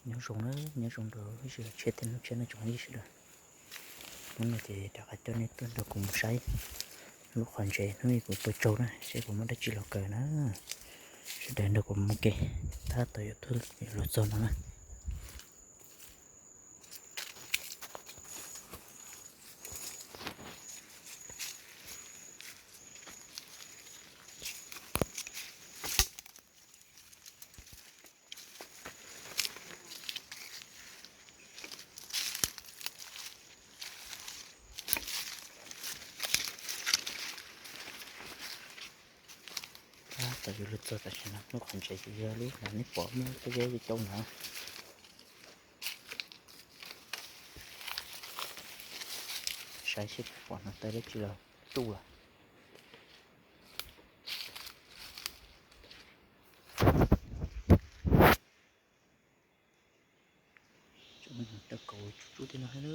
Nyob zoo na, nyob zoo rau ib tsoom tshiab tej hnub tshiab no tsoom ib sawv daws. Hnub no ces rov qab coj nej tuaj nrog kuv mus saib lub qhov ntses hnub ib kuv tuaj tsaug na, seb puas muaj dab tsi los kaw na. Sawv daws nrog kuv mus ke, tab tom yuav tuaj yuav luag txog no na. Tab tom yuav luag txog tam sim no, lub qhov ntses ces yog lub no nej pom muaj tej zeb tej cau no. Saib seb pom no tej dab tsi los tsuj lawm. Tawg kaus tsuj tsuj tej no thiab.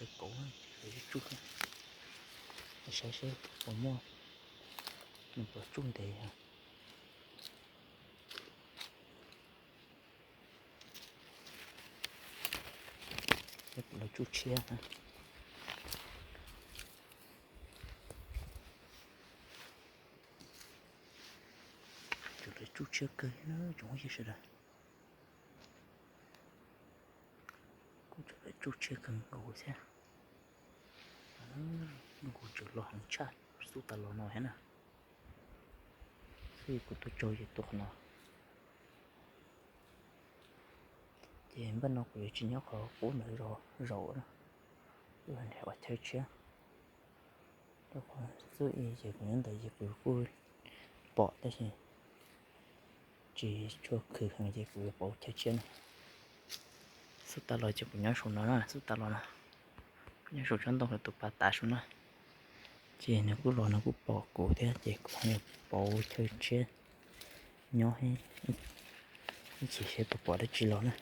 Tawg kaus tsuj tsuj. Saib seb puas muaj, nws puas tsuj ntev. Seb puas los tsuj tshiab na. Tsuj tshiab kawg na tsoom phooj ywg sawv daws. Kuj tsuj tshiab kawg nkaus thiab. Nkaus tseem los heev tshaj xub tas los no thiab na. Xwb kuv tuaj tsaug ces tuaj qhov no. Ces npaj no kuv yuav tsis nyob qhov qub ntawd zaum na, kuv nrhiav ua chaw tshiab. Rau qhov xub ib ces kuv nyob ntawd ces kuv kuj pom tab sis tsis tshua khwv heev ces kuv yuav pauv chaw tshiab no. Xub tas los ces kuv nyob saum no na, xub tas los no, kuv nyob saum tsob ntoo tus pas tav saum na. Ces nws kuj los nws kuj pom kuv thiab ces kuv yuav pauv chaw tshiab nyob ib chim seb puas pom dab tsi los na.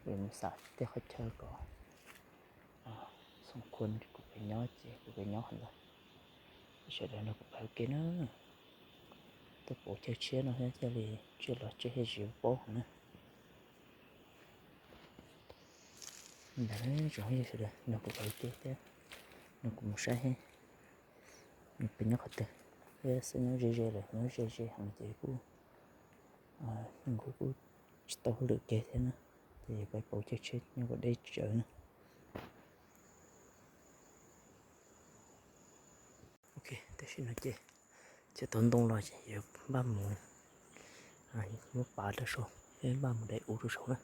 Kuv mus xam tej qhov chaw kom xoo khua kuv pem nyob ces kuv pem nyob qhov ntawd. Sawv daws nrog kuv pab ua ke na. Tuaj pauv chaw tshiab no thiab thiaj li tsiaj los tsiaj thiaj tsis paub heev na. Ntawd tsoom phooj ywg sawv daws nrog kuv pab ua ke thiab nrog kuv mus saib thiab. Nws pem nyob qhov twg thiab xwb, nyob ze ze lawm, nyob ze ze heev ces kuj, nws kuj tsis tau hauj lwm kiag thiab na. Ces peb pauv chaw tshiab nyob kom deb tsawv na. Ok, tam sim no ces cov tau ntoo los ces yuav npaj mus muab pav rau saud, npaj mus daim ub rau saud na.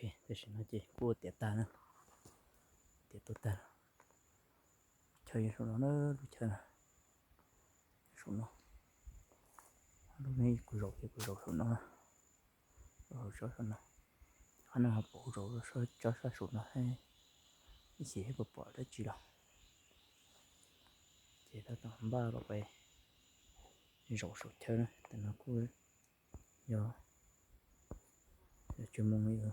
Tam sim no ces kuj ua tiav tag na, tiav tuaj tag. Chaw yog saum no na, lub chaw na, saum no. Lub me kuv zaum ces kuv zaum saum no, zaum saum no. Qhov no ho pom zaum tsob sab saum no, ib chim puas pom dab tsi los. Ces tab tom npaj los pem zaum saum chaw na, tam no kuj yog, yog tsis moo li,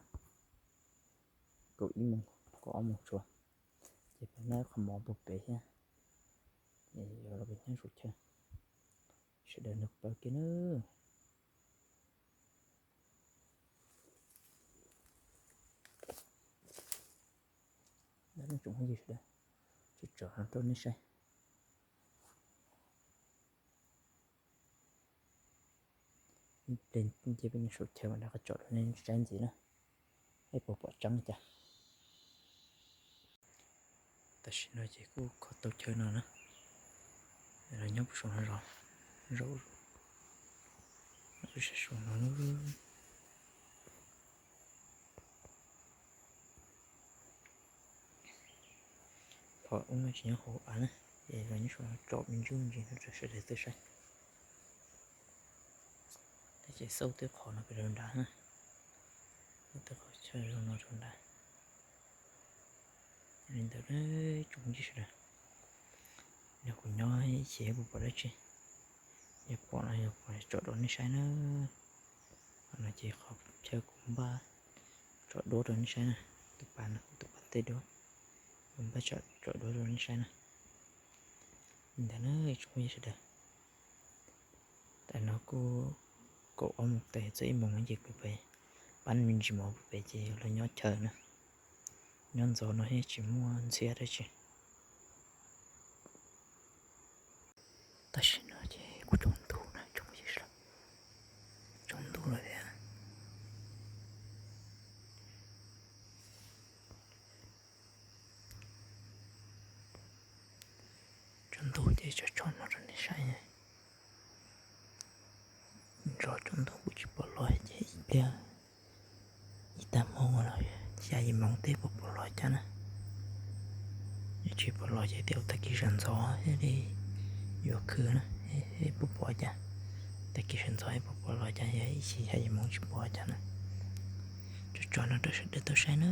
kaum ib moos, kaum ob moos tsuas. Ces peb noj qhov mov puag pem thiab, es yuav los pem nyob saum chaw, sawv daws nrog peb ua ke nawb. Tsoom phooj ywg sawv daws, tso tso no rau nej saib. Ib pliag ces peb nyob saum chaw mam rov qab tso rau nej saib ntxiv na, seb puas pom tseeb cas. Tam sim no ces kuj kho tau chaw no na, los nyob puag saum no zov, zaum, saum no. Phom ub no tsis nyob hauv av na, ces los nyob saum no tsom me ntsis me ntsis no rau sawv daws tau saib. Tab sis xauj tej qhov no pem rau nrad na, xauj tej qhov chaw zoo no rau nrad. Li ntawd tsoom phooj ywg sawv daws, yog kuv nyob ib chim puas pom dab tsi, yog pom no yog kuv tsom rau nej saib na. Qhov no ces qhov chaw kuv npaj tsom duab rau nej saib na, tus pas no kuv tus pas tej duab, kuv npaj tsom duab rau nej saib na. Li ntawd na tsoom phooj ywg sawv daws, tam no kuj kaum ob moos tawm txog ib moos ces kuv pem pab me ntsis mov puag pem ces los nyob chaw na, nyob ntxov no thiaj tsis muaj ntxhiab dab tsi. Tam sim no ces kuj tsaus ntuj na tsoom phooj ywg sawv daws, tsaus ntuj lawm thiab. Tsaus ntuj ces tso tso no rau nej saib. Zov tsaus ntuj kuj tsis pom los ces ib pliag ib tag hmo los xya yim moos tej puas pom los cas na. Yog tsis pom los ces tej tag kis sawv ntxov thiaj li yuav khwv na, puas pom cas. Tag kis sawv ntxov puas pom los cas, yog ib chim xya yim moos tsis pom cas na. Tso tso no rau sawv daws tau saib na.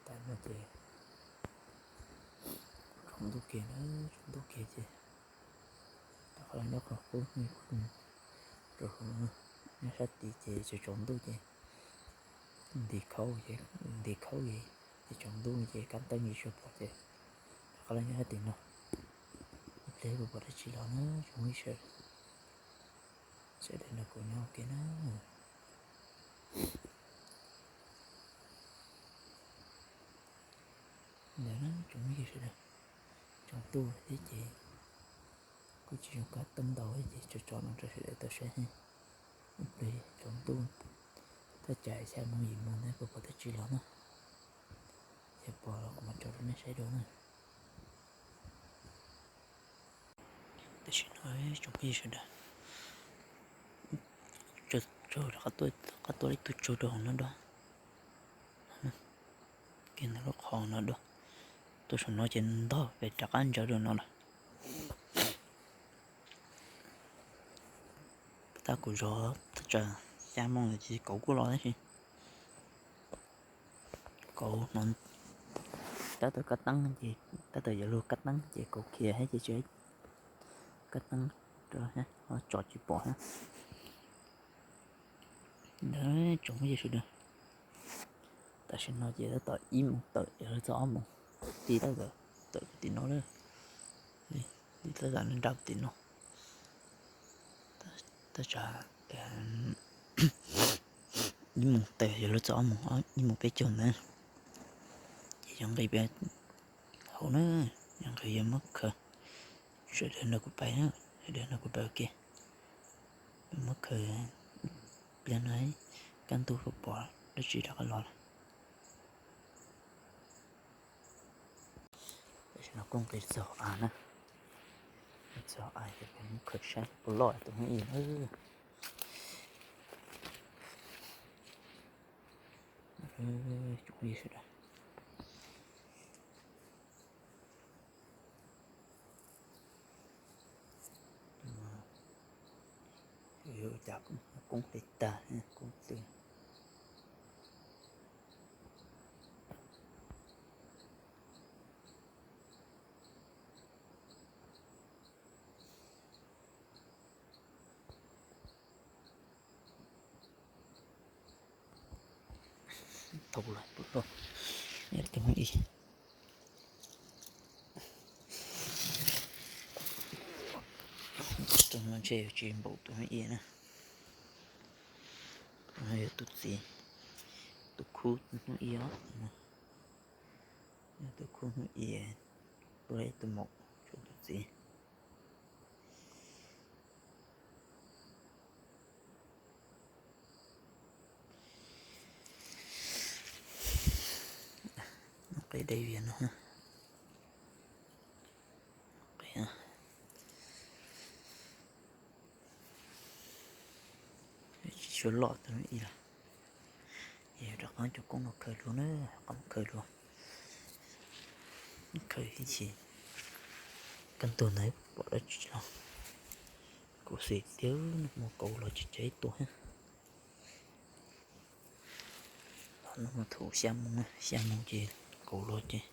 Tam no ces tsaus ntuj kiag na, tsaus ntuj kiag ces rov qab los nyob qhov qub, rau nyob sab tid ces tsaus tsaus ntuj ces nti khaub, nti khaub ces tsaus ntuj ces kab teeb tsis tshua pom ces rov qab los nyob sab tim no. Ib pliag puas pom dab tsi los na tsoom phooj ywg sawv daws, sawv daws nrog kuv nyob ua ke na. Ntawd na tsoom phooj ywg sawv daws, tsaus ntuj thiab ces kuj tsis zoo kab teeb ntau thiab ces tso tso no rau sawv daws tau saib. Ib pliag tsaus ntuj, thaj tsam xya moos yim moos ntawd puas pom dab tsi los na, yog pom los kuv mam tso rau nej saib dua na. Tam sim no tsoom phooj ywg sawv daws, tsaug rov qab tuaj ib tug tsaug rau hauv no dua, kiag ntawm lub qhov no dua, tuaj saum no ces ntog pem rov qab ntsaws rau no lawm. Tab kuv zov thaj tsam xya moos lawm ces kauv kuj los tab sis kauv no tab tom kab teeb ces, tab tom yuav luag kab teeb ces kauv khiav thiab ces tsis kab teeb rau, tsom tsis pom thiab. Ntawd tsoom phooj ywg sawv daws, tam sim no ces tab tom ib moos tawm yuav luag txog ob moos, tig tab tom tawm tim no lawm, tig tab tom nram tim no, tab tom ib moos tawm yuav luag txog ob moos, ib moos peb caug ntawd, ces yuav nqis pem hauv na, yuav nqis yuav muab khaws, Sawv daws nrog kuv pais na, sawv daws nrog kuv pais ua ke. Peb muab khaws pliag no, kaj ntug pom dab tsi rov qab los lawm. Tam sim no kuj nqis txog av na, nqis txog av ces peb muab khaws saib puas loj tus hmoob ib na. Tsoom ib sawv daws, yuav ua cas koob li tag koob tw. Tau lawm, tus hmoob ib. Tus no ntshe yuav tsis npaum tus hmoob ib na. Tus no yog tus txiv, tus khub hmoob ib os. Yog tus khub hmoob ib, tus maum, tshuav tus txiv. Qe dej vias no, qe tsis tshua loj tus ib lawm. Yog rov qab cov koob no khaws dua na, qab khaws dua, khaws ib chim kaj ntug ntawd pom dab tsi los. Kuv xav tias nag hmo kauv los tsis tsawg ib tug thiab. Nag hmo thaum xya moo, xya moo ces kauv los ces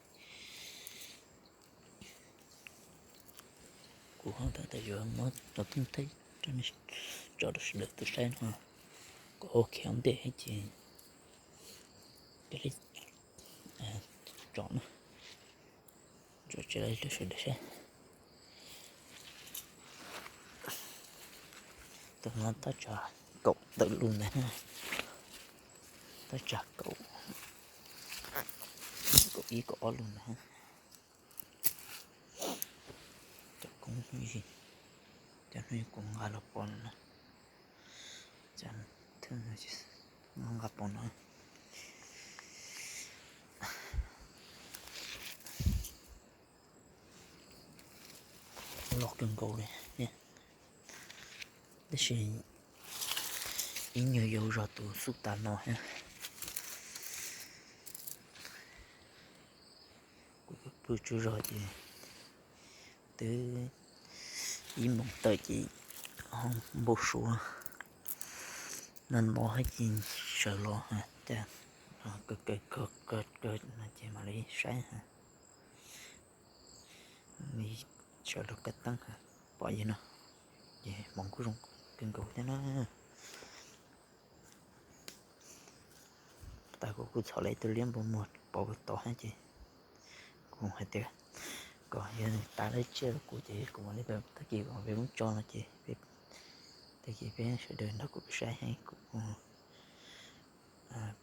kuv ho tas yuav muab cov thoob theej tso rau sawv daws tau saib no, kom ua khiav ntej ces tso na, tso tso rau sawv daws saib. Tus no tab tsam kaum tawm lus ntawd, tab tsam kaum, kaum ib kaum ob lus ntawd. Cov koob hnub, cov hnub kuv nqa los pov no na, nqa pov no. Loj kawg nkaus li, tab sis ib nyuag yau zog tus xub tas no thiab. Kuv pw tsaug zog ces twb ib moos tawm ces npau suav no no ces sawv los cas kaw kaw kaw kaw no ces mam li saib. Sawv los kaw teeb pom yawg no ces hmoov kuj zoo kawg nkaus thiab na. Tas kuv kuj txhom lawm ib tug liab npua muag pauv tod thiab ces kuv hais tias kom yog nws tav lub tsiaj rau kuv ces kuv mam li pais, tag kis kom peb muab tso no ces tag kis peb sawv daws nrog kuv pais saib kuv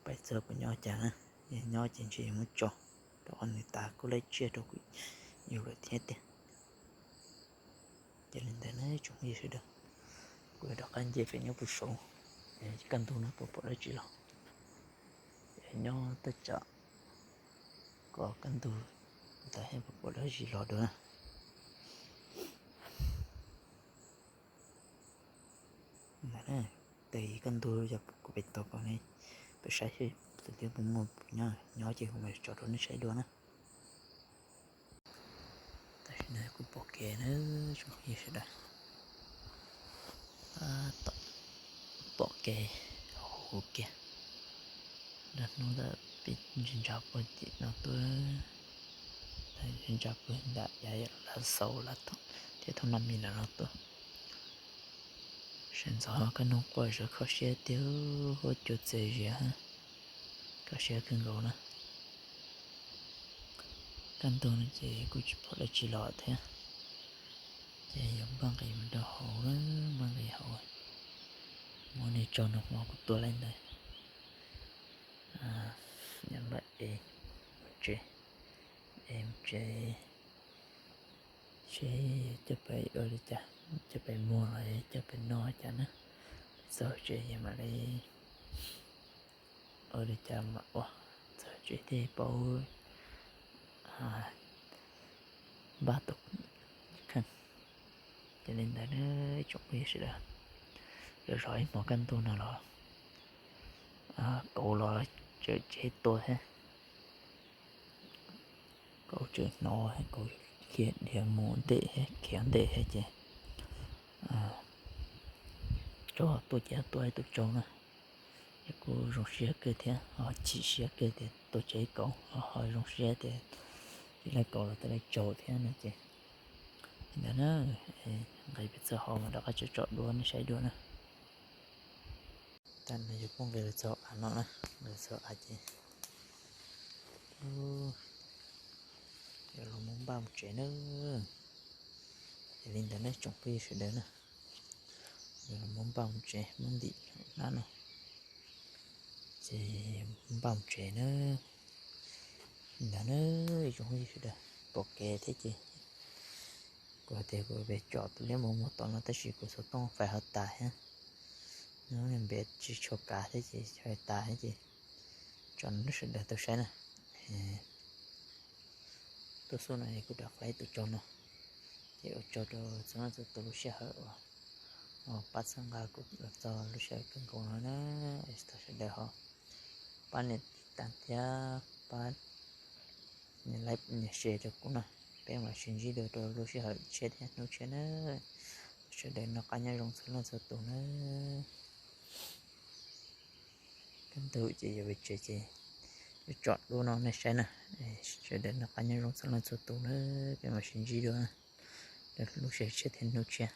pais txog kuv nyob cas na. Yog nyob ces ntshe yuav muab tso rau qhov nws tav kuj lub tsiaj rau kuv yug lawm thiab tiag. Ces li ntawd na tsoom phooj ywg sawv daws, kuv yuav rov qab nce pem nyob puag saud, kaj ntug no puas pom dab tsi los. Nyob tej tsam kom kaj ntug ntawd puas pom dab tsi los dua na. Tes kaj ntug yog kuv pem tau kom nej peb saib seb tus liab puas muaj, nyob ces kuv mam tso rau nej saib dua na. Tam sim no kuv pom kev na, tsoom phooj ywg sawv daws, pom kev hauv kiag. Nruab hnub ntawd pib ntsia ntsa puag tim no tuaj, ntsia ntsa puag nram yav Lav Xaus thiab Thoob Naj Mis lawm no tuaj. Sawv ntxov kaj ntug quaj zov kho siab tiag, huab cua txias zias, kho siab kawg nkaus na. Kaj ntug no ces kuj tsis pom dab tsi los thiab, ces yuav npaj nqis mus rau hauv, npaj nqis hauv. Muab nej tso nag hmo kuv tuaj laij ntawd. Npaj es mus tsev, es mus tsev, Ces coj pem ua li cas, coj pem muag los coj pem noj cas na. Txog tsev mam li ua li cas mam ua, txog tsev thiaj paub npaj tus kheej. Ces li ntawd na, tsoom phooj ywg sawv daws, zov zov ib hmos kaj ntug no los kauv los tseem tseb tua thiab. Kauv tseem hnov, kauv khiav dhia mus ntej thiab khiav ntej thiab ces tso tuaj ces tuaj ib tug tsau na. Ces kuj zoo siab kawg thiab ho chim siab kawg tias tua tseb kauv ho zoo siab tias tsis laij kauv los tau laij tsau thiab no ces li ntawd na. Nqis pem txoj hauv mas rov qab tsom tsom dua nej saib dua na. Tam no yus kuj nqis los txog av no na, nqis txog av ces yuav los mus npaj mus tsev na. Ces li ntawd nej tsoom phooj ywg sawv daws na, yuav los mus npaj mus tsev, muab ntim hnab no ces npaj mus tsev na. Li ntawd na, tsoom phooj ywg sawv daws, pom kev thiab ces kuv hais tias kuv pem tsom tus liab mus muag tom no tab sis kuv xov tooj fais ho tas thiab. Nws npe tsis tshua kav thiab ces fais tas thiab ces tso rau sawv daws tau saib na. Tuaj xub no kuv rov qab ib tus tsau no ces ua tsaug rau txhua leej txhua tus lub sij hawm uas pab txhawb nqa kuv los txog lub sij hawm kawg nkaus no na. Thov sawv daws ho pab nias tiv tas thiab pab nias like nias share rau kuv na. Peb mam sib ntsib dua rau lub sij hawm tshiab thiab hnub tshiab na. Thov sawv daws noj qab nyob zoo txhua leej txhua tus na. Kaj ntug ces yuav pem tsev ces yuav tsom dua no nej saib na. Sawv daws noj qab nyob zoo txhua leej txhua tus na. Peb mam sib ntsib dua rau lub sij hawm tshiab thiab hnub tshiab.